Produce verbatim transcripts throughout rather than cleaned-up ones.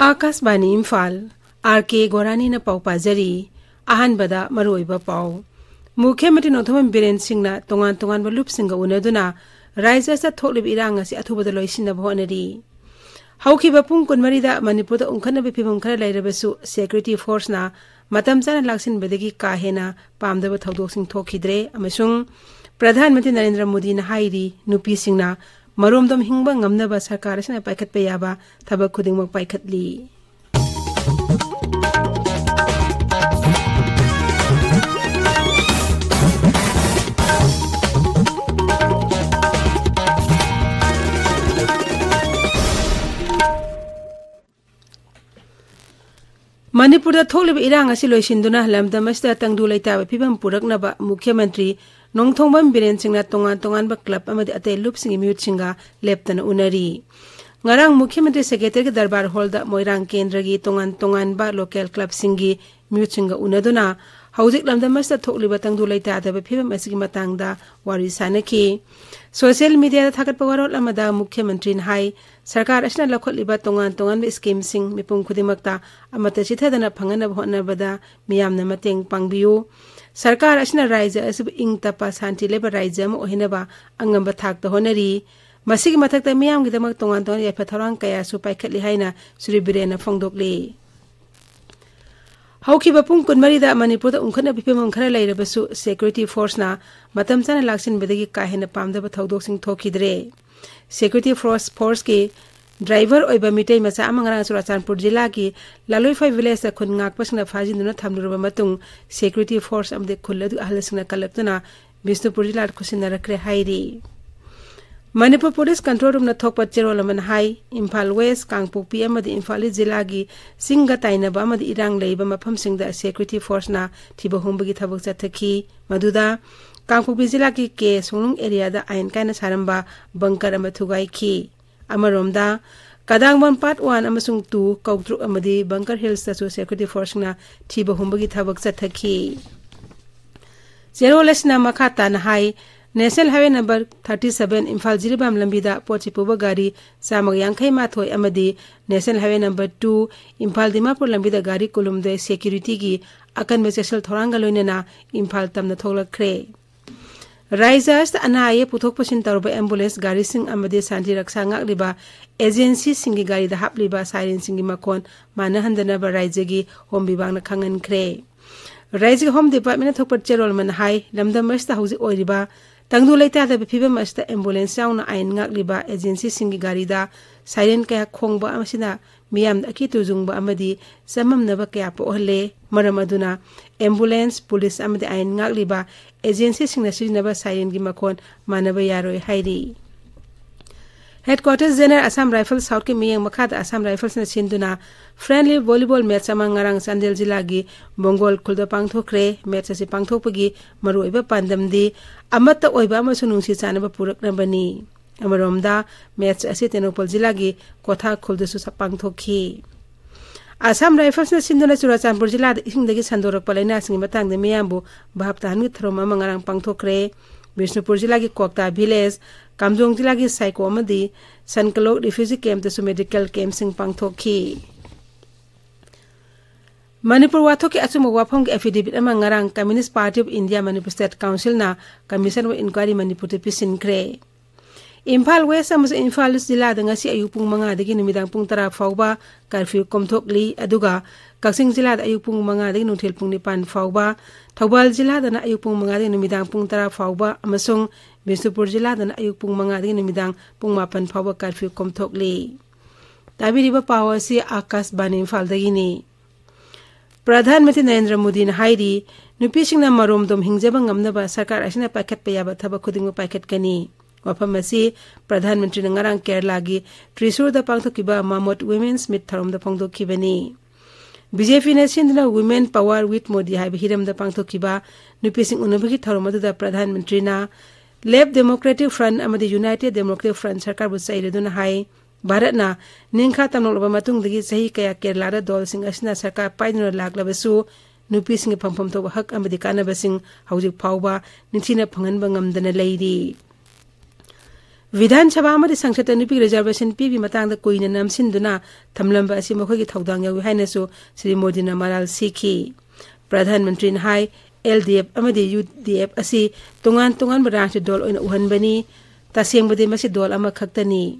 ꯑꯥꯀꯥꯁꯕꯥꯅꯤ Imphal, R ꯀꯦ ꯒꯣꯔꯥꯅꯤꯅ ꯄꯥꯎ ꯄꯥꯖꯔꯤ꯫ ꯑꯍꯥꯟꯕꯗ ꯃꯔꯨꯑꯣꯏꯕ ꯄꯥꯎ꯫ ꯃꯨꯈ꯭ꯌ ꯃꯟꯇ꯭ꯔꯤ ꯅꯣꯡꯊꯣꯝꯕꯝ ꯕꯤꯔꯦꯟ ꯁꯤꯡꯅ ꯇꯣꯉꯥꯟ ꯇꯣꯉꯥꯟꯕ ꯂꯨꯞꯁꯤꯡꯒ ꯎꯅꯗꯨꯅ ꯔꯥꯖ꯭ꯌ ꯑꯁꯤꯗ ꯊꯣꯛꯂꯤꯕ ꯏꯔꯥꯡ ꯑꯁꯤ ꯑꯊꯨꯕꯗ ꯂꯣꯏꯁꯤꯟꯅꯕ ꯍꯣꯠꯅꯔꯤ꯫ ꯍꯧꯈꯤꯕ ꯄꯨꯡ ꯀꯨꯟꯃꯔꯤꯗ ꯃꯅꯤꯄꯨꯔꯗ ꯎꯪꯈꯠꯅꯕ ꯐꯤꯕꯝ ꯈꯔ ꯂꯩꯔꯕꯁꯨ security forceꯅ ꯃꯇꯝ ꯆꯥꯅ ꯂꯥꯛꯁꯤꯟꯕꯗꯒꯤ ꯀꯥ ꯍꯦꯟꯅ ꯄꯥꯝꯗꯕ ꯊꯧꯗꯣꯛꯁꯤꯡ ꯊꯣꯛꯈꯤꯗ꯭ꯔꯦ ꯑꯃꯁꯨꯡ ꯄ꯭ꯔꯙꯥꯟ ꯃꯟꯇ꯭ꯔꯤ ꯅꯔꯦꯟꯗ꯭ꯔ ꯃꯣꯗꯤꯅ ꯍꯥꯏꯔꯤ, ꯅꯨꯄꯤꯁꯤꯡꯅ ꯃꯔꯣꯝꯗꯣꯝ ꯍꯤꯡꯕ ꯉꯝꯅꯕ ꯁꯔꯀꯥꯔ ꯑꯁꯤꯅ ꯄꯥꯏꯈꯠꯄ ꯌꯥꯕ ꯊꯕꯛ ꯈꯨꯗꯤꯡꯃꯛ ꯄꯥꯏꯈꯠꯂꯤ꯫ ꯃꯅꯤꯄꯨꯔꯗ ꯊꯣꯛꯂꯤꯕ ꯏꯔꯥꯡ ꯑꯁꯤ ꯂꯣꯏꯁꯤꯟꯗꯨꯅ ꯂꯝꯗꯝ ꯑꯁꯤꯗ ꯇꯪꯗꯨ ꯂꯩꯇꯥꯕ ꯐꯤꯕꯝ ꯄꯨꯔꯛꯅꯕ ꯃꯨꯈ꯭ꯌ ꯃꯟꯇ꯭ꯔꯤ ꯅꯣꯡꯊꯣꯝꯕꯝ ꯕꯤꯔꯦꯟ ꯁꯤꯡꯅ ꯇꯣꯉꯥꯟ ꯇꯣꯉꯥꯟꯕ club ꯑꯃꯗꯤ ꯑꯇꯩ ꯂꯨꯞꯁꯤꯡꯒꯤ ꯃꯤꯍꯨꯠꯁꯤꯡꯒ ꯂꯦꯞꯇꯅ ꯎꯅꯔꯤ꯫ ꯉꯔꯥꯡ ꯃꯨꯈ꯭ꯌ ꯃꯟꯇ꯭ꯔꯤ secretariatꯀꯤ ꯗꯔꯕꯥꯔ hallꯗ ꯃꯣꯏꯔꯥꯡ ꯀꯦꯟꯗ꯭ꯔꯒꯤ ꯇꯣꯉꯥꯟ ꯇꯣꯉꯥꯟꯕ local clubꯁꯤꯡꯒꯤ ꯃꯤꯍꯨꯠꯁꯤꯡꯒ ꯎꯅꯗꯨꯅ ꯍꯧꯖꯤꯛ ꯂꯝꯗꯝ ꯑꯁꯤꯗ ꯊꯣꯛꯂꯤꯕ ꯇꯪꯗꯨ ꯂꯩꯇꯥꯗꯕ ꯐꯤꯕꯝ ꯑꯁꯤꯒꯤ ꯃꯇꯥꯡꯗ ꯋꯥꯔꯤ ꯁꯥꯅꯈꯤ꯫ Social mediaꯗ ꯊꯥꯒꯠꯄ ꯋꯥꯔꯣꯜ ꯑꯃꯗ ꯃꯨꯈ꯭ꯌ ꯃꯟꯇ꯭ꯔꯤꯅ ꯍꯥꯏ, ꯁꯔꯀꯥꯔ ꯑꯁꯤꯅ ꯂꯧꯈꯠꯂꯤꯕ ꯇꯣꯉꯥꯟ ꯇꯣꯉꯥꯟꯕ schemeꯁꯤꯡ ꯃꯤꯄꯨꯝ ꯈꯨꯗꯤꯡꯃꯛꯇ ꯑꯃꯠꯇ ꯆꯤꯠꯊꯗꯅ ꯐꯪꯍꯟꯅꯕ ꯍꯣꯠꯅꯕꯗ ꯃꯤꯌꯥꯝꯅ ꯃꯇꯦꯡ ꯄꯥꯡꯕꯤꯌꯨ꯫ ꯁꯔꯀꯥꯔ ꯑꯁꯤꯅ ꯔꯥꯖ꯭ꯌ ꯑꯁꯤꯕꯨ ꯏꯪ ꯇꯞꯄ, ꯁꯥꯟꯇꯤ ꯂꯩꯕ ꯔꯥꯖ꯭ꯌ ꯑꯃ ꯑꯣꯏꯍꯟꯅꯕ ꯑꯉꯝꯕ ꯊꯥꯛꯇ ꯍꯣꯠꯅꯔꯤ꯫ ꯃꯁꯤꯒꯤ ꯃꯊꯛꯇ ꯃꯤꯌꯥꯝꯒꯤꯗꯃꯛ ꯇꯣꯉꯥꯟ ꯇꯣꯉꯥꯟꯕ ꯌꯥꯏꯐ ꯊꯧꯔꯥꯡ ꯀꯌꯥꯁꯨ ꯄꯥꯏꯈꯠꯂꯤ ꯍꯥꯏꯅ ꯁ꯭ꯔꯤ ꯕꯤꯔꯦꯟꯅ ꯐꯣꯡꯗꯣꯛꯂꯤ꯫ ꯍꯧꯈꯤꯕ ꯄꯨꯡ ꯀꯨꯟꯃꯔꯤꯗ ꯃꯅꯤꯄꯨꯔꯗ ꯎꯪꯈꯠꯅꯕ ꯐꯤꯕꯝ ꯈꯔ ꯂꯩꯔꯕꯁꯨ, security forceꯅ ꯃꯇꯝ ꯆꯥꯅ ꯂꯥꯛꯁꯤꯟꯕꯗꯒꯤ ꯀꯥ ꯍꯦꯟꯅ ꯄꯥꯝꯗꯕ ꯊꯧꯗꯣꯛꯁꯤꯡ ꯊꯣꯛꯈꯤꯗ꯭ꯔꯦ꯫ Security force, forceꯀꯤ driver ꯑꯣꯏꯕ ꯃꯤꯇꯩ ꯃꯆꯥ ꯑꯃ ꯉꯔꯥꯡ ꯆꯨꯔꯥꯆꯥꯟꯄꯨꯔ ꯖꯤꯂꯥꯒꯤ ꯂꯥꯂꯣꯏꯐꯥꯏ villageꯇ ꯈꯨꯟ ꯉꯥꯛꯄꯁꯤꯡꯅ ꯐꯥꯖꯤꯟꯗꯨꯅ ꯊꯝꯂꯨꯔꯕ ꯃꯇꯨꯡ, security force ꯑꯃꯗꯤ ꯈꯨꯜ ꯑꯗꯨꯒꯤ ꯑꯍꯜꯁꯤꯡꯅ ꯀꯜꯂꯛꯇꯨꯅ ꯕꯤꯁꯅꯨꯄꯨꯔ ꯖꯤꯂꯥꯗ ꯈꯨꯠꯁꯤꯟꯅꯔꯛꯈ꯭ꯔꯦ ꯍꯥꯏꯔꯤ꯫ ꯃꯅꯤꯄꯨꯔ police control roomꯅ ꯊꯣꯛꯄ ꯆꯦꯔꯣꯜ ꯑꯃꯅ ꯍꯥꯏ, ꯏꯝꯐꯥꯜ West, ꯀꯥꯡꯄꯣꯛꯄꯤ ꯑꯃꯗꯤ ꯏꯝꯐꯥꯜ East ꯖꯤꯂꯥꯒꯤ ꯆꯤꯡꯒ ꯇꯥꯏꯅꯕ ꯑꯃꯗꯤ ꯏꯔꯥꯡ ꯂꯩꯕ ꯃꯐꯝꯁꯤꯡꯗ security forceꯅ ꯊꯤꯕ ꯍꯨꯝꯕꯒꯤ ꯊꯕꯛ ꯆꯠꯊꯈꯤ꯫ ꯃꯗꯨꯗ ꯀꯥꯡꯄꯣꯛꯄꯤ ꯖꯤꯂꯥꯒꯤ ꯀꯦ ꯁꯣꯡꯅꯨꯡ areaꯗ ꯑꯥꯏꯟ ꯀꯥꯏꯅ ꯁꯥꯔꯝꯕ bunker ꯑꯃ ꯊꯨꯒꯥꯏꯈꯤ꯫ ꯑꯃꯔꯣꯝꯗ, ꯀꯗꯥꯡꯕꯝ part one ꯑꯃꯁꯨꯡ two, ꯀꯧꯇ꯭ꯔꯨꯛ ꯑꯃꯗꯤ Bunker Hillsꯇꯁꯨ security forceꯅ ꯊꯤꯕ ꯍꯨꯝꯕꯒꯤ ꯊꯕꯛ ꯆꯠꯊꯈꯤ꯫ ꯆꯦꯔꯣꯜ ꯑꯁꯤꯅ ꯃꯈꯥ ꯇꯥꯅ ꯍꯥꯏ, National Highway number thirty seven Imphal Jiribam ꯂꯝꯕꯤꯗ ꯄꯣꯠ ꯆꯩ ꯄꯨꯕ ꯒꯥꯔꯤ ꯆꯥꯝꯃꯒ ꯌꯥꯡꯈꯩ ꯃꯥꯊꯣꯏ ꯑꯃꯗꯤ National Highway number two Imphal Dimapur ꯂꯝꯕꯤꯗ ꯒꯥꯔꯤ ꯀꯨꯟꯍꯨꯝꯗꯣꯏ ꯁꯦꯀ꯭ꯌꯨꯔꯤꯇꯤꯒꯤ ꯑꯀꯟꯕ ꯆꯦꯛꯁꯤꯜ ꯊꯧꯔꯥꯡꯒ ꯂꯣꯏꯅꯅ ꯏꯝꯐꯥꯜ ꯇꯝꯅ ꯊꯣꯛꯂꯛꯈ꯭ꯔꯦ꯫ ꯔꯥꯏꯖ꯭ꯌ ꯑꯁꯤꯗ ꯑꯅꯥ ꯑꯌꯦꯛ ꯄꯨꯊꯣꯛ ꯄꯨꯁꯤꯟ ꯇꯧꯔꯕ ꯑꯦꯝꯕꯨꯂꯦꯟꯁ ꯒꯥꯔꯤꯁꯤꯡ ꯑꯃꯗꯤ ꯁꯥꯟꯇꯤ ꯔꯛꯁꯥ ꯉꯥꯛꯂꯤꯕ ꯑꯦꯖꯦꯟꯁꯤꯁꯤꯡꯒꯤ ꯒꯥꯔꯤꯗ ꯍꯥꯞꯂꯤꯕ ꯁꯥꯏꯔꯦꯟꯁꯤꯡꯒꯤ ꯃꯈꯣꯟ ꯃꯥꯟꯅꯍꯟꯗꯅꯕ ꯔꯥꯏꯖ꯭ꯌꯒꯤ ꯍꯣꯝ ꯕꯤꯚꯥꯒꯅ ꯈꯪꯍꯟꯈ꯭ꯔꯦ꯫ ꯔꯥꯏꯖ꯭ꯌꯒꯤ ꯍꯣꯝ ꯗꯤꯄꯥꯔꯠꯃꯦꯟꯅ ꯊꯣꯛꯄ ꯆꯦꯔꯣꯜ ꯑꯃꯅ ꯍꯥꯏ, ꯂꯝꯗꯝ ꯑꯁꯤꯗ ꯍꯧꯖꯤꯛ ꯑꯣꯏꯔꯤꯕ ꯇꯪꯗꯨ ꯂꯩꯇꯥꯗꯕ ꯐꯤꯕꯝ ꯑꯁꯤꯗ ꯑꯦꯝꯕꯨꯂꯦꯟꯁ ꯌꯥꯎꯅ ꯑꯥꯏꯟ ꯉꯥꯛꯂꯤꯕ ꯑꯦꯖꯦꯟꯁꯤꯁꯤꯡꯒꯤ ꯒꯥꯔꯤꯗ ꯁꯥꯏꯔꯦꯟ ꯀꯌꯥ ꯈꯣꯡꯕ ꯑꯁꯤꯅ ꯃꯤꯌꯥꯝꯗ ꯑꯀꯤ ꯇꯨꯖꯨꯡꯕ ꯑꯃꯗꯤ ꯆꯃꯝꯅꯕ ꯀꯌꯥ ꯄꯣꯛꯍꯜꯂꯦ꯫ ꯃꯔꯝ ꯑꯗꯨꯅ ꯑꯦꯝꯕꯨꯂꯦꯟꯁ, ꯄꯨꯂꯤꯁ ꯑꯃꯗꯤ ꯑꯥꯏꯟ ꯉꯥꯛꯂꯤꯕ ꯑꯦꯖꯦꯟꯁꯤꯁꯤꯡꯅ ꯁꯤꯖꯤꯟꯅꯕ ꯁꯥꯏꯔꯦꯟꯒꯤ ꯃꯈꯣꯟ ꯃꯥꯟꯅꯕ ꯌꯥꯔꯣꯏ ꯍꯥꯏꯔꯤ꯫ Headquarters General Assam Rifles Southꯀꯤ ꯃꯤꯠꯌꯦꯡ ꯃꯈꯥꯗ Assam Riflesꯅ ꯁꯤꯟꯗꯨꯅ friendly volleyball match ꯑꯃ ꯉꯔꯥꯡ ꯆꯥꯟꯗꯦꯜ ꯖꯤꯂꯥꯒꯤ ꯕꯣꯡꯒꯣꯜ ꯈꯨꯜꯗ ꯄꯥꯡꯊꯣꯛꯈ꯭ꯔꯦ꯫ Match ꯑꯁꯤ ꯄꯥꯡꯊꯣꯛꯄꯒꯤ ꯃꯔꯨꯑꯣꯏꯕ ꯄꯥꯟꯗꯝꯗꯤ ꯑꯃꯠꯇ ꯑꯣꯏꯕ ꯑꯃꯁꯨꯡ ꯅꯨꯡꯁꯤ ꯆꯥꯟꯅꯕ ꯄꯨꯔꯛꯅꯕꯅꯤ꯫ ꯑꯃꯔꯣꯝꯗ, match ꯑꯁꯤ ꯇꯦꯡꯅꯧꯄꯜ ꯖꯤꯂꯥꯒꯤ ꯀꯣꯊꯥ ꯈꯨꯜꯗꯁꯨ ꯁ-, ꯄꯥꯡꯊꯣꯛꯈꯤ꯫ Assam Riflesꯅ ꯁꯤꯟꯗꯨꯅ ꯆꯨꯔꯥꯆꯥꯟꯄꯨꯔ ꯖꯤꯂꯥꯗ ꯏꯁꯤꯡꯗꯒꯤ ꯁꯟꯗꯣꯔꯛꯄ ꯂꯥꯏꯅꯥꯁꯤꯡꯒꯤ ꯃꯇꯥꯡꯗ ꯃꯤꯌꯥꯝꯕꯨ ꯚꯥꯞ ꯇꯥꯍꯟꯕꯒꯤ ꯊꯧꯔꯝ ꯑꯃ ꯉꯔꯥꯡ ꯄꯥꯡꯊꯣꯛꯈ꯭ꯔꯦ꯫ ꯕꯤꯁꯅꯨꯄꯨꯔ ꯖꯤꯂꯥꯒꯤ ꯀ꯭ꯋꯥꯛꯇꯥ village, ꯀꯥꯝꯖꯣꯡ ꯖꯤꯂꯥꯒꯤ ꯁꯥꯏꯀꯣ ꯑꯃꯗꯤ ꯁꯟꯀꯂꯣꯛ refugee campꯇꯁꯨ medical campꯁꯤꯡ ꯄꯥꯡꯊꯣꯛꯈꯤ꯫ ꯃꯅꯤꯄꯨꯔ ꯋꯥꯊꯣꯛꯀꯤ ꯑꯆꯨꯝꯕ ꯋꯥꯐꯝꯒꯤ affidavit ꯑꯃ ꯉꯔꯥꯡ Communist Party of India Manipur State Councilꯅ Commission of Inquiry ꯃꯅꯤꯄꯨꯔꯗ ꯄꯤꯁꯤꯟꯈ꯭ꯔꯦ꯫ ꯏꯝꯐꯥꯜ West ꯑꯃꯁꯨꯡ ꯏꯝꯐꯥꯜ East ꯖꯤꯂꯥꯗ ꯉꯁꯤ ꯑꯌꯨꯛ ꯄꯨꯡ ꯃꯉꯥꯗꯒꯤ ꯅꯨꯃꯤꯗꯥꯡ ꯄꯨꯡ ꯇꯔꯥ ꯐꯥꯎꯕ curfew ꯀꯣꯝꯊꯣꯛꯂꯤ꯫ ꯑꯗꯨꯒ ꯀꯛꯆꯤꯡ ꯖꯤꯂꯥꯗ ꯑꯌꯨꯛ ꯄꯨꯡ ꯃꯉꯥꯗꯒꯤ ꯅꯨꯡꯊꯤꯜ ꯄꯨꯡ ꯅꯤꯄꯥꯟ ꯐꯥꯎꯕ, ꯊꯧꯕꯥꯜ ꯖꯤꯂꯥꯗꯅ ꯑꯌꯨꯛ ꯄꯨꯡ ꯃꯉꯥꯗꯒꯤ ꯅꯨꯃꯤꯗꯥꯡ ꯄꯨꯡ ꯇꯔꯥ ꯐꯥꯎꯕ ꯑꯃꯁꯨꯡ ꯕꯤꯁꯅꯨꯄꯨꯔ ꯖꯤꯂꯥꯗꯅ ꯑꯌꯨꯛ ꯄꯨꯡ ꯃꯉꯥꯗꯒꯤ ꯅꯨꯃꯤꯗꯥꯡ ꯄꯨꯡ ꯃꯥꯄꯟ ꯐꯥꯎꯕ curfew ꯀꯣꯝꯊꯣꯛꯂꯤ꯫ ꯇꯥꯕꯤꯔꯤꯕ ꯄꯥꯎ ꯑꯁꯤ ꯑꯥꯀꯥꯁꯕꯥꯅꯤ ꯏꯝꯐꯥꯜꯗꯒꯤꯅꯤ꯫ ꯄ꯭ꯔꯙꯥꯟ ꯃꯟꯇ꯭ꯔꯤ ꯅꯔꯦꯟꯗ꯭ꯔ ꯃꯣꯗꯤꯅ ꯍꯥꯏꯔꯤ, ꯅꯨꯄꯤꯁꯤꯡꯅ ꯃꯔꯣꯝꯗꯣꯝ ꯍꯤꯡꯖꯕ ꯉꯝꯅꯕ ꯁꯔꯀꯥꯔ ꯑꯁꯤꯅ ꯄꯥꯏꯈꯠꯄ ꯌꯥꯕ ꯊꯕꯛ ꯈꯨꯗꯤꯡꯃꯛ ꯄꯥꯏꯈꯠꯀꯅꯤ꯫ ꯋꯥꯐꯝ ꯑꯁꯤ ꯄ꯭ꯔꯙꯥꯟ ꯃꯟꯇ꯭ꯔꯤꯅ ꯉꯔꯥꯡ ꯀꯦꯔꯂꯥꯒꯤ ꯇ꯭ꯔꯤꯁꯨꯔꯗ ꯄꯥꯡꯊꯣꯛꯈꯤꯕ ꯃꯥꯃꯣꯠ Women's Meet ꯊꯧꯔꯝꯗ ꯐꯣꯡꯗꯣꯛꯈꯤꯕꯅꯤ꯫ ꯕꯤꯖꯦꯄꯤꯅ ꯁꯤꯟꯗꯨꯅ Women Power with Modi ꯍꯥꯏꯕ ꯍꯤꯔꯝꯗ ꯄꯥꯡꯊꯣꯛꯈꯤꯕ ꯅꯨꯄꯤꯁꯤꯡ ꯎꯅꯕꯒꯤ ꯊꯧꯔꯝ ꯑꯗꯨꯗ ꯄ꯭ꯔꯙꯥꯟ ꯃꯟꯇ꯭ꯔꯤꯅ Left Democratic Front ꯑꯃꯗꯤ United Democratic Front ꯁꯔꯀꯥꯔꯕꯨ ꯆꯩꯔꯗꯨꯅ ꯍꯥꯏ, ꯚꯥꯔꯠꯅ ꯅꯤꯡꯈꯥ ꯇꯝꯂꯛꯂꯕ ꯃꯇꯨꯡꯗꯒꯤ ꯆꯍꯤ ꯀꯌꯥ ꯀꯦꯔꯂꯥꯗ ꯗꯣꯜꯁꯤꯡ ꯑꯁꯤꯅ ꯁꯔꯀꯥꯔ ꯄꯥꯏꯗꯨꯅ ꯂꯥꯛꯂꯕꯁꯨ, ꯅꯨꯄꯤꯁꯤꯡꯒꯤ ꯐꯪꯐꯝ ꯊꯣꯛꯄ ꯍꯛ ꯑꯃꯗꯤ ꯀꯥꯟꯅꯕꯁꯤꯡ ꯍꯧꯖꯤꯛ ꯐꯥꯎꯕ ꯅꯤꯡꯊꯤꯅ ꯐꯪꯍꯟꯕ ꯉꯝꯗꯅ ꯂꯩꯔꯤ꯫ ꯕꯤꯙꯥꯟ ꯁꯚꯥ ꯑꯃꯗꯤ ꯁꯪꯁꯠꯇ ꯅꯨꯄꯤꯒꯤ ꯔꯤꯖꯔꯕꯦꯁꯟ ꯄꯤꯕꯒꯤ ꯃꯇꯥꯡꯗ ꯀꯨꯏꯅ ꯅꯝꯁꯤꯟꯗꯨꯅ ꯊꯝꯂꯝꯕ ꯑꯁꯤ ꯃꯈꯣꯏꯒꯤ ꯊꯧꯗꯥꯡ ꯌꯥꯎꯏ ꯍꯥꯏꯅꯁꯨ ꯁ꯭ꯔꯤ ꯃꯣꯗꯤꯅ ꯃꯔꯥꯜ ꯁꯤꯈꯤ꯫ ꯄ꯭ꯔꯙꯥꯟ ꯃꯟꯇ꯭ꯔꯤꯅ ꯍꯥꯏ, ꯑꯦꯜ ꯗꯤ ꯑꯦꯐ ꯑꯃꯗꯤ ꯌꯨ ꯗꯤ ꯑꯦꯐ ꯑꯁꯤ ꯇꯣꯉꯥꯟ ꯇꯣꯉꯥꯟꯕ ꯔꯥꯖꯅꯤꯇꯤ ꯗꯣꯜ ꯑꯣꯏꯅ ꯎꯍꯟꯕꯅꯤ꯫ ꯇꯁꯦꯡꯕꯗꯤ ꯃꯁꯤ ꯗꯣꯜ ꯑꯃꯈꯛꯇꯅꯤ꯫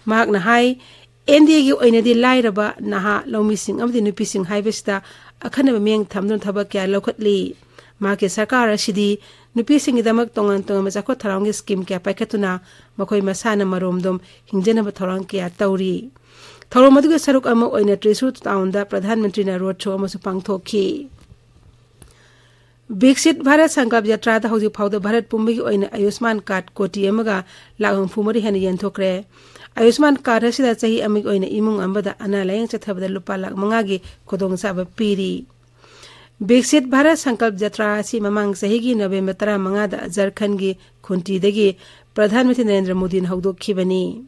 ꯃꯍꯥꯛꯅ ꯍꯥꯏ, ꯑꯦꯟ ꯗꯤ ꯑꯦꯒꯤ ꯑꯣꯏꯅꯗꯤ ꯂꯥꯏꯔꯕ, ꯅꯍꯥ, ꯂꯧꯃꯤꯁꯤꯡ ꯑꯃꯗꯤ ꯅꯨꯄꯤꯁꯤꯡ ꯍꯥꯏꯕꯁꯤꯗ ꯑꯈꯟꯅꯕ ꯃꯤꯠꯌꯦꯡ ꯊꯝꯗꯨꯅ ꯊꯕꯛ ꯀꯌꯥ ꯂꯧꯈꯠꯂꯤ꯫ ꯃꯍꯥꯛꯀꯤ ꯁꯔꯀꯥꯔ ꯑꯁꯤꯗꯤ ꯅꯨꯄꯤꯁꯤꯡꯒꯤꯗꯃꯛ ꯇꯣꯉꯥꯟ ꯇꯣꯉꯥꯟꯕ ꯆꯥꯎꯈꯠ ꯊꯧꯔꯥꯡꯒꯤ ꯁ꯭ꯀꯤꯝ ꯀꯌꯥ ꯄꯥꯏꯈꯠꯇꯨꯅ ꯃꯈꯣꯏ ꯃꯁꯥꯅ ꯃꯔꯣꯝꯗꯣꯝ ꯍꯤꯡꯖꯅꯕ ꯊꯧꯔꯥꯡ ꯀꯌꯥ ꯇꯧꯔꯤ꯫ ꯊꯧꯔꯝ ꯑꯗꯨꯒꯤ ꯁꯔꯨꯛ ꯑꯃ ꯑꯣꯏꯅ ꯇ꯭ꯔꯤꯁꯨꯔ ꯇꯥꯎꯟꯗ ꯄ꯭ꯔꯙꯥꯟ ꯃꯟꯇ꯭ꯔꯤꯅ ꯔꯣꯗ ꯁꯣ ꯑꯃꯁꯨ ꯄꯥꯡꯊꯣꯛꯈꯤ꯫ ꯕꯤꯛꯁꯤꯠ ꯚꯥꯔꯠ ꯁꯪꯀꯜꯞ ꯌꯥꯇ꯭ꯔꯥꯗ ꯍꯧꯖꯤꯛ ꯐꯥꯎꯗ ꯚꯥꯔꯠ ꯄꯨꯝꯕꯒꯤ ꯑꯣꯏꯅ ꯑꯌꯨꯁꯃꯥꯟ ꯀꯥꯔꯗ ꯀꯣꯇꯤ ꯑꯃꯒ ꯂꯥꯈ ꯍꯨꯝꯐꯨ ꯃꯔꯤ ꯍꯦꯟꯅ ꯌꯦꯟꯊꯣꯛꯈ꯭ꯔꯦ꯫ ꯑꯌꯨꯁꯃꯥꯟ ꯀꯥꯔꯗ ꯑꯁꯤꯗ ꯆꯍꯤ ꯑꯃꯒꯤ ꯑꯣꯏꯅ ꯏꯃꯨꯡ ꯑꯃꯗ ꯑꯅꯥ ꯂꯥꯌꯦꯡ ꯆꯠꯊꯕꯗ ꯂꯨꯄꯥ ꯂꯥꯈ ꯃꯉꯥꯒꯤ ꯈꯨꯗꯣꯡꯆꯥꯕ ꯄꯤꯔꯤ꯫ ꯕꯤꯛꯁꯤꯠ ꯚꯥꯔꯠ ꯁꯪꯀꯜꯞ ꯖꯇ꯭ꯔꯥ ꯑꯁꯤ ꯃꯃꯥꯡ ꯆꯍꯤꯒꯤ ꯅꯕꯦꯝꯕꯔ ꯇꯔꯥꯃꯉꯥꯗ ꯖꯔꯈꯟꯒꯤ ꯈꯨꯟꯇꯤꯗꯒꯤ ꯄ꯭ꯔꯙꯥꯟ ꯃꯟꯇ꯭ꯔꯤ ꯅꯔꯦꯟꯗ꯭ꯔ ꯃꯣꯗꯤꯅ ꯍꯧꯗꯣꯛꯈꯤꯕꯅꯤ꯫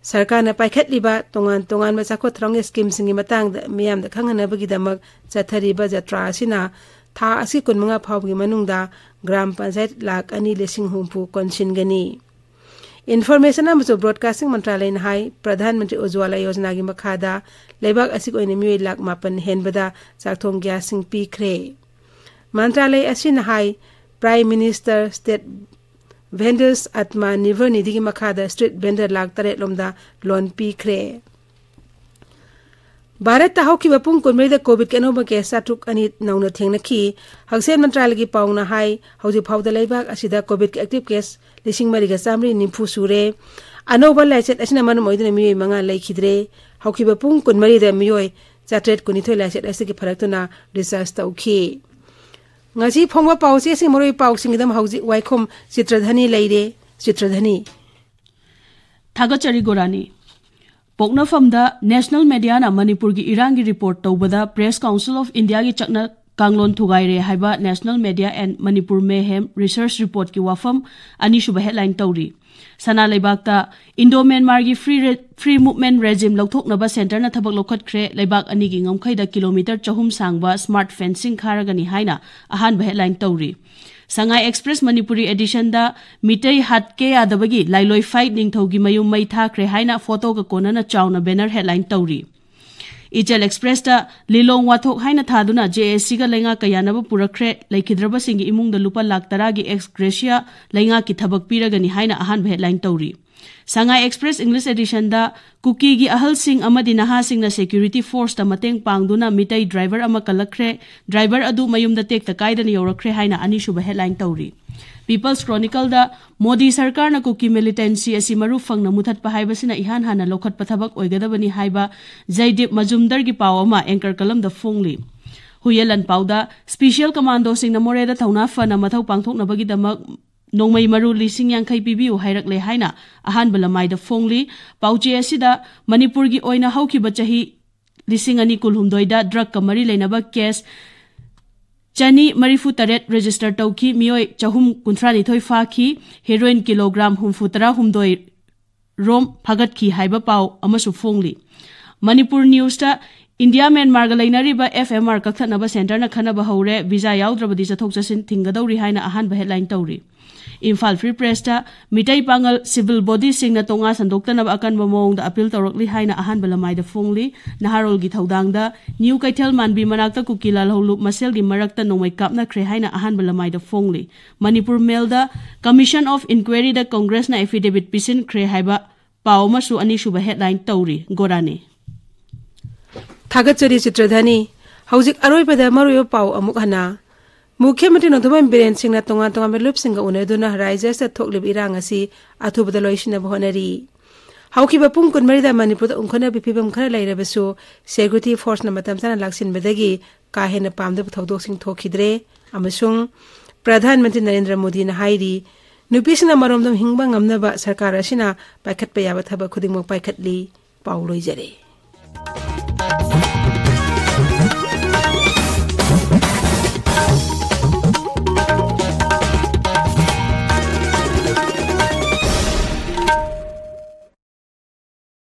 ꯁꯔꯀꯥꯔꯅ ꯄꯥꯏꯈꯠꯂꯤꯕ ꯇꯣꯉꯥꯟ ꯇꯣꯉꯥꯟꯕ ꯆꯥꯎꯈꯠ ꯊꯧꯔꯥꯡꯒꯤ ꯁ꯭ꯀꯤꯝꯁꯤꯡꯒꯤ ꯃꯇꯥꯡꯗ ꯃꯤꯌꯥꯝꯗ ꯈꯪꯍꯟꯅꯕꯒꯤꯗꯃꯛ ꯆꯠꯊꯔꯤꯕ ꯖꯇ꯭ꯔꯥ ꯑꯁꯤꯅ ꯊꯥ ꯑꯁꯤ ꯀꯨꯟꯃꯉꯥ ꯐꯥꯎꯕꯒꯤ ꯃꯅꯨꯡꯗ ꯒ꯭ꯔꯥꯝ ꯄꯟꯆꯥꯌꯠ ꯂꯥꯈ ꯑꯅꯤ ꯂꯤꯁꯤꯡ ꯍꯨꯝꯐꯨ ꯀꯣꯟꯁꯤꯟꯒꯅꯤ꯫ ꯏꯟꯐꯣꯔꯃꯦꯁꯟ ꯑꯃꯁꯨꯡ ꯕ꯭ꯔꯣꯗꯀꯥꯁꯇꯤꯡ ꯃꯟꯇ꯭ꯔꯥꯂꯌꯅ ꯍꯥꯏ, ꯄ꯭ꯔꯙꯥꯟ ꯃꯟꯇ꯭ꯔꯤ ꯎꯖ꯭ꯋꯥꯂꯥ ꯌꯣꯖꯅꯥꯒꯤ ꯃꯈꯥꯗ ꯂꯩꯕꯥꯛ ꯑꯁꯤꯒꯤ ꯑꯣꯏꯅ ꯃꯤꯑꯣꯏ ꯂꯥꯈ ꯃꯥꯄꯟ ꯍꯦꯟꯕꯗ ꯆꯥꯛꯊꯣꯡ ꯒ꯭ꯌꯥꯁꯁꯤꯡ ꯄꯤꯈ꯭ꯔꯦ꯫ ꯃꯟꯇ꯭ꯔꯥꯂꯌ ꯑꯁꯤꯅ ꯍꯥꯏ, prime minister state vendors Atma Nirbhar ꯅꯤꯙꯤꯒꯤ ꯃꯈꯥꯗ ꯁ꯭ꯇ꯭ꯔꯤꯠ ꯚꯦꯟꯗꯔ ꯂꯥꯈ ꯇꯔꯦꯠ ꯂꯣꯝꯗ ꯂꯣꯟ ꯄꯤꯈ꯭ꯔꯦ꯫ ꯚꯥꯔꯠꯇ ꯍꯧꯈꯤꯕ ꯄꯨꯡ ꯀꯨꯟꯃꯔꯤꯗ ꯀꯣꯚꯤꯗꯀꯤ ꯑꯅꯧꯕ ꯀꯦꯁ ꯆꯥꯇ꯭ꯔꯨꯛ ꯑꯅꯤ ꯅꯧꯅ ꯊꯦꯡꯅꯈꯤ꯫ ꯍꯛꯁꯦꯜ ꯃꯟꯇ꯭ꯔꯥꯂꯌꯒꯤ ꯄꯥꯎꯅ ꯍꯥꯏ, ꯍꯧꯖꯤꯛ ꯐꯥꯎꯗ ꯂꯩꯕꯥꯛ ꯑꯁꯤꯗ ꯀꯣꯚꯤꯗꯀꯤ ꯑꯦꯛꯇꯤꯚ ꯀꯦꯁ ꯂꯤꯁꯤꯡ ꯃꯔꯤꯒ ꯆꯥꯃꯔꯤ ꯅꯤꯐꯨ ꯁꯨꯔꯦ꯫ ꯑꯅꯧꯕ ꯂꯥꯏꯆꯠ ꯑꯁꯤꯅ ꯃꯔꯝ ꯑꯣꯏꯗꯨꯅ ꯃꯤꯑꯣꯏ ꯃꯉꯥ ꯂꯩꯈꯤꯗ꯭ꯔꯦ꯫ ꯍꯧꯈꯤꯕ ꯄꯨꯡ ꯀꯨꯟꯃꯔꯤꯗ ꯃꯤꯑꯣꯏ ꯆꯥꯇ꯭ꯔꯦꯠ ꯀꯨꯟꯅꯤꯊꯣꯏ ꯂꯥꯏꯆꯠ ꯑꯁꯤꯒꯤ ꯐꯔꯛꯇꯨꯅ ꯗꯤꯁꯆꯥꯔꯖ ꯇꯧꯈꯤ꯫ ꯉꯁꯤ ꯐꯣꯡꯕ ꯄꯥꯎꯆꯦꯁꯤꯡ ꯃꯔꯨꯑꯣꯏ ꯄꯥꯎꯁꯤꯡꯒꯤꯗꯃꯛ ꯍꯧꯖꯤꯛ ꯋꯥꯏꯈꯣꯝ ꯆꯤꯇ꯭ꯔꯙꯅꯤ ꯂꯩꯔꯦ꯫ ꯆꯤꯇ꯭ꯔꯙꯅꯤ꯫ ꯊꯥꯒꯠꯆꯔꯤ ꯒꯣꯔꯥꯅꯤ꯫ ꯄꯣꯛꯅꯐꯝꯗ ꯅꯦꯁꯅꯦꯜ ꯃꯦꯗꯤꯌꯥꯅ ꯃꯅꯤꯄꯨꯔꯒꯤ ꯏꯔꯥꯡꯒꯤ ꯔꯤꯄꯣꯔꯠ ꯇꯧꯕꯗ Press Council of Indiaꯒꯤ ꯆꯠꯅ ꯀꯥꯡꯂꯣꯟ ꯊꯨꯒꯥꯏꯔꯦ ꯍꯥꯏꯕ National Media and Manipur Mayhem Research Reportꯀꯤ ꯋꯥꯐꯝ ꯑꯅꯤꯁꯨꯕ headline ꯇꯧꯔꯤ꯫ ꯁꯅꯥ ꯂꯩꯕꯥꯛꯇ ꯏꯟꯗꯣ ꯃ꯭ꯌꯥꯟꯃꯥꯔꯒꯤ ꯐ꯭ꯔꯤ ꯔꯦ-, ꯐ꯭ꯔꯤ ꯃꯨꯚꯃꯦꯟ ꯔꯦꯖꯤꯝ ꯂꯧꯊꯣꯛꯅꯕ ꯁꯦꯟꯇꯔꯅ ꯊꯕꯛ ꯂꯧꯈꯠꯈ꯭ꯔꯦ꯫ ꯂꯩꯕꯥꯛ ꯑꯅꯤꯒꯤ ꯉꯝꯈꯩꯗ ꯀꯤꯂꯣꯃꯤꯇꯔ ꯆꯍꯨꯝ ꯁꯥꯡꯕ ꯁ꯭ꯃꯥꯔꯠ ꯐꯦꯟꯁꯤꯡ ꯈꯥꯔꯒꯅꯤ ꯍꯥꯏꯅ ꯑꯍꯥꯟꯕ ꯍꯦꯗꯂꯥꯏꯟ ꯇꯧꯔꯤ꯫ ꯁꯉꯥꯏ ꯑꯦꯛꯁꯄ꯭ꯔꯦꯁ ꯃꯅꯤꯄꯨꯔꯤ ꯑꯦꯗꯤꯁꯟꯗ ꯃꯤꯇꯩ ꯍꯥꯠꯀꯦ ꯌꯥꯗꯕꯒꯤ ꯂꯥꯏꯂꯣꯏ ꯐꯥꯏꯠ ꯅꯤꯡꯊꯧꯒꯤ ꯃꯌꯨꯝ ꯃꯩ ꯊꯥꯈ꯭ꯔꯦ ꯍꯥꯏꯅ ꯐꯣꯇꯣꯒ ꯀꯣꯟꯅꯅ ꯆꯥꯎꯅ ꯕꯦꯅꯔ ꯍꯦꯗꯂꯥꯏꯟ ꯇꯧꯔꯤ꯫ ꯏꯆꯦꯜ ꯑꯦꯛꯁꯄ꯭ꯔꯦꯁꯇ ꯂꯤꯂꯣꯡ ꯋꯥꯊꯣꯛ ꯍꯥꯏꯅ ꯊꯥꯗꯨꯅ ꯖꯦ ꯑꯦꯁ ꯁꯤꯒ ꯂꯩꯉꯥꯛꯀ ꯌꯥꯅꯕ ꯄꯨꯔꯛꯈ꯭ꯔꯦ꯫ ꯂꯩꯈꯤꯗ꯭ꯔꯕꯁꯤꯡꯒꯤ ꯏꯃꯨꯡꯗ ꯂꯨꯄꯥ ꯂꯥꯈ ꯇꯔꯥꯒꯤ ꯑꯦꯛꯁ ꯒ꯭ꯔꯦꯁꯤꯌꯥ ꯂꯩꯉꯥꯛꯀꯤ ꯊꯕꯛ ꯄꯤꯔꯒꯅꯤ ꯍꯥꯏꯅ ꯑꯍꯥꯟꯕ ꯍꯦꯗꯂꯥꯏꯟ ꯇꯧꯔꯤ꯫ ꯁꯉꯥꯏ ꯑꯦꯛꯁꯄ꯭ꯔꯦꯁ ꯏꯪꯂꯤꯁ ꯑꯦꯗꯤꯁꯟꯗ ꯀꯨꯀꯤꯒꯤ ꯑꯍꯜꯁꯤꯡ ꯑꯃꯗꯤ ꯅꯍꯥꯁꯤꯡꯅ ꯁꯦꯀ꯭ꯌꯨꯔꯤꯇꯤ ꯐꯣꯔꯁꯇ ꯃꯇꯦꯡ ꯄꯥꯡꯗꯨꯅ ꯃꯤꯇꯩ ꯗ꯭ꯔꯥꯏꯚꯔ ꯑꯃ ꯀꯜꯂꯛꯈ꯭ꯔꯦ꯫ ꯗ꯭ꯔꯥꯏꯚꯔ ꯑꯗꯨ ꯃꯌꯨꯝꯗ ꯇꯦꯛꯇ ꯀꯥꯏꯗꯅ ꯌꯧꯔꯛꯈ꯭ꯔꯦ ꯍꯥꯏꯅ ꯑꯅꯤꯁꯨꯕ ꯍꯦꯗꯂꯥꯏꯟ ꯇꯧꯔꯤ꯫ ꯄꯤꯄꯜꯁ ꯀ꯭ꯔꯣꯅꯤꯀꯜꯗ ꯃꯣꯗꯤ ꯁꯔꯀꯥꯔꯅ ꯀꯨꯀꯤ ꯃꯤꯂꯤꯇꯦꯟꯁꯤ ꯑꯁꯤ ꯃꯔꯨ ꯐꯪꯅ ꯃꯨꯊꯠꯄ ꯍꯥꯏꯕꯁꯤꯅ ꯏꯍꯥꯟ ꯍꯥꯟꯅ ꯂꯧꯈꯠꯄ ꯊꯕꯛ ꯑꯣꯏꯒꯗꯕꯅꯤ ꯍꯥꯏꯕ ꯖꯩꯗꯤꯞ ꯃꯖꯨꯝꯗꯔꯒꯤ ꯄꯥꯎ ꯑꯃ ꯑꯦꯡꯀꯔ ꯀꯂꯝꯗ ꯐꯣꯡꯂꯤ꯫ ꯍꯨꯏꯌꯦꯟ ꯂꯥꯟꯄꯥꯎꯗ ꯁ꯭ꯄꯤꯁꯤꯌꯦꯜ ꯀꯃꯥꯟꯗꯣꯁꯤꯡꯅ ꯃꯣꯔꯦꯗ ꯊꯧꯅꯥ ꯐꯅ ꯃꯊꯧ ꯄꯥꯡꯊꯣꯛꯅꯕꯒꯤꯗꯃꯛ ꯅꯣꯡꯃꯩ ꯃꯔꯨ ꯂꯤꯁꯤꯡ ꯌꯥꯡꯈꯩ ꯄꯤꯕꯤꯌꯨ ꯍꯥꯏꯔꯛꯂꯦ ꯍꯥꯏꯅ ꯑꯍꯥꯟꯕ ꯂꯃꯥꯏꯗ ꯐꯣꯡꯂꯤ꯫ ꯄꯥꯎꯆꯦ ꯑꯁꯤꯗ ꯃꯅꯤꯄꯨꯔꯒꯤ ꯑꯣꯏꯅ ꯍꯧꯈꯤꯕ ꯆꯍꯤ ꯂꯤꯁꯤꯡ ꯑꯅꯤ ꯀꯨꯟꯍꯨꯝꯗꯣꯏꯗ ꯗ꯭ꯔꯒꯀ ꯃꯔꯤ ꯂꯩꯅꯕ ꯀꯦꯁ ꯆꯅꯤ ꯃꯔꯤꯐꯨ ꯇꯔꯦꯠ ꯔꯦꯖꯤꯁꯇꯔ ꯇꯧꯈꯤ, ꯃꯤꯑꯣꯏ ꯆꯍꯨꯝ ꯀꯨꯟꯊ꯭ꯔꯥ ꯅꯤꯊꯣꯏ ꯐꯥꯈꯤ, ꯍꯦꯔꯣꯏꯟ ꯀꯤꯂꯣꯒ꯭ꯔꯥꯝ ꯍꯨꯝꯐꯨ ꯇꯔꯥ ꯍꯨꯝꯗꯣꯏ ꯔꯣꯝ ꯐꯥꯒꯠꯈꯤ ꯍꯥꯏꯕ ꯄꯥꯎ ꯑꯃꯁꯨ ꯐꯣꯡꯂꯤ꯫ ꯃꯅꯤꯄꯨꯔ ꯅ꯭ꯌꯨꯁꯇ ꯏꯟꯗꯤꯌꯥ ꯃ꯭ꯌꯥꯟꯃꯥꯔꯒ ꯂꯩꯅꯔꯤꯕ ꯑꯦꯐ ꯑꯦꯝ ꯑꯥꯔ ꯀꯛꯊꯠꯅꯕ ꯁꯦꯟꯇꯔꯅ ꯈꯟꯅꯕ ꯍꯧꯔꯦ, ꯚꯤꯖꯥ ꯌꯥꯎꯗ꯭ꯔꯕꯗꯤ ꯆꯠꯊꯣꯛ ꯆꯠꯁꯤꯟ ꯊꯤꯡꯒꯗꯧꯔꯤ ꯍꯥꯏꯅ ꯑꯍꯥꯟꯕ ꯍꯦꯗꯂꯥꯏꯟ ꯇꯧꯔꯤ꯫ ꯏꯝꯐꯥꯜ ꯐ꯭ꯔꯤ ꯄ꯭ꯔꯦꯁꯇ ꯃꯤꯇꯩ ꯄꯥꯉꯜ ꯁꯤꯚꯤꯜ ꯕꯣꯗꯤꯁꯤꯡꯅ ꯇꯣꯉꯥ ꯁꯟꯗꯣꯛꯇꯅꯕ ꯑꯀꯟꯕ ꯃꯑꯣꯡꯗ ꯑꯄꯤꯜ ꯇꯧꯔꯛꯂꯤ ꯍꯥꯏꯅ ꯑꯍꯥꯟꯕ ꯂꯃꯥꯏꯗ ꯐꯣꯡꯂꯤ꯫ ꯅꯍꯥꯔꯣꯜꯒꯤ ꯊꯧꯗꯥꯡꯗ ꯅ꯭ꯌꯨ ꯀꯩꯊꯦꯜ ꯃꯥꯟꯕꯤ ꯃꯅꯥꯛꯇ ꯀꯨꯀꯤ ꯂꯥꯜꯍꯧꯂꯨꯞ ꯃꯁꯦꯜꯒꯤ ꯃꯔꯛꯇ ꯅꯣꯡꯃꯩ ꯀꯥꯞꯅꯈ꯭ꯔꯦ ꯍꯥꯏꯅ ꯑꯍꯥꯟꯕ ꯂꯃꯥꯏꯗ ꯐꯣꯡꯂꯤ꯫ ꯃꯅꯤꯄꯨꯔ ꯃꯦꯜꯗ ꯀꯃꯤꯁꯟ ꯑꯣꯐ ꯏꯟꯀ꯭ꯋꯥꯏꯔꯤꯗ ꯀꯣꯡꯒ꯭ꯔꯦꯁꯅ ꯑꯦꯐꯤꯗꯦꯕꯤꯠ ꯄꯤꯁꯤꯟꯈ꯭ꯔꯦ ꯍꯥꯏꯕ ꯄꯥꯎ ꯑꯃꯁꯨ ꯑꯅꯤꯁꯨꯕ ꯍꯦꯗꯂꯥꯏꯟ ꯇꯧꯔꯤ꯫ ꯒꯣꯔꯥꯅꯤ꯫ ꯊꯥꯒꯠꯆꯔꯤ ꯆꯤꯇ꯭ꯔꯙꯅꯤ꯫ ꯍꯧꯖꯤꯛ ꯑꯔꯣꯏꯕꯗ ꯃꯔꯨꯑꯣꯏꯕ ꯄꯥꯎ ꯑꯃꯨꯛ ꯍꯟꯅ꯫ ꯃꯨꯈ꯭ꯌ ꯃꯟꯇ꯭ꯔꯤ ꯅꯣꯡꯊꯣꯝꯕꯝ ꯕꯤꯔꯦꯟ ꯁꯤꯡꯅ ꯇꯣꯉꯥꯟ ꯇꯣꯉꯥꯟꯕ ꯂꯨꯞꯁꯤꯡꯒ ꯎꯅꯗꯨꯅ ꯔꯥꯏꯖ꯭ꯌ ꯑꯁꯤꯗ ꯊꯣꯛꯂꯤꯕ ꯏꯔꯥꯡ ꯑꯁꯤ ꯑꯊꯨꯕꯗ ꯂꯣꯏꯁꯤꯟꯅꯕ ꯍꯣꯠꯅꯔꯤ꯫ ꯍꯧꯈꯤꯕ ꯄꯨꯡ ꯀꯨꯟꯃꯔꯤꯗ ꯃꯅꯤꯄꯨꯔꯗ ꯎꯪꯈꯠꯅꯕꯒꯤ ꯐꯤꯕꯝ ꯈꯔ ꯂꯩꯔꯕꯁꯨ ꯁꯦꯀ꯭ꯌꯨꯔꯤꯇꯤ ꯐꯣꯔꯁꯅ ꯃꯇꯝ ꯆꯥꯅ ꯂꯥꯛꯁꯤꯟꯕꯗꯒꯤ ꯀꯥ ꯍꯦꯟꯅ ꯄꯥꯝꯗꯕ ꯊꯧꯗꯣꯛꯁꯤꯡ ꯊꯣꯛꯈꯤꯗ꯭ꯔꯦ ꯑꯃꯁꯨꯡ ꯄ꯭ꯔꯙꯥꯟ ꯃꯟꯇ꯭ꯔꯤ ꯅꯔꯦꯟꯗ꯭ꯔ ꯃꯣꯗꯤꯅ ꯍꯥꯏꯔꯤ, ꯅꯨꯄꯤꯁꯤꯡꯅ ꯃꯔꯣꯝꯗꯣꯝ ꯍꯤꯡꯕ ꯉꯝꯅꯕ ꯁꯔꯀꯥꯔ ꯑꯁꯤꯅ ꯄꯥꯏꯈꯠꯄ ꯌꯥꯕ ꯊꯕꯛ ꯈꯨꯗꯤꯡꯃꯛ ꯄꯥꯏꯈꯠꯂꯤ꯫ ꯄꯥꯎ ꯂꯣꯏꯖꯔꯦ꯫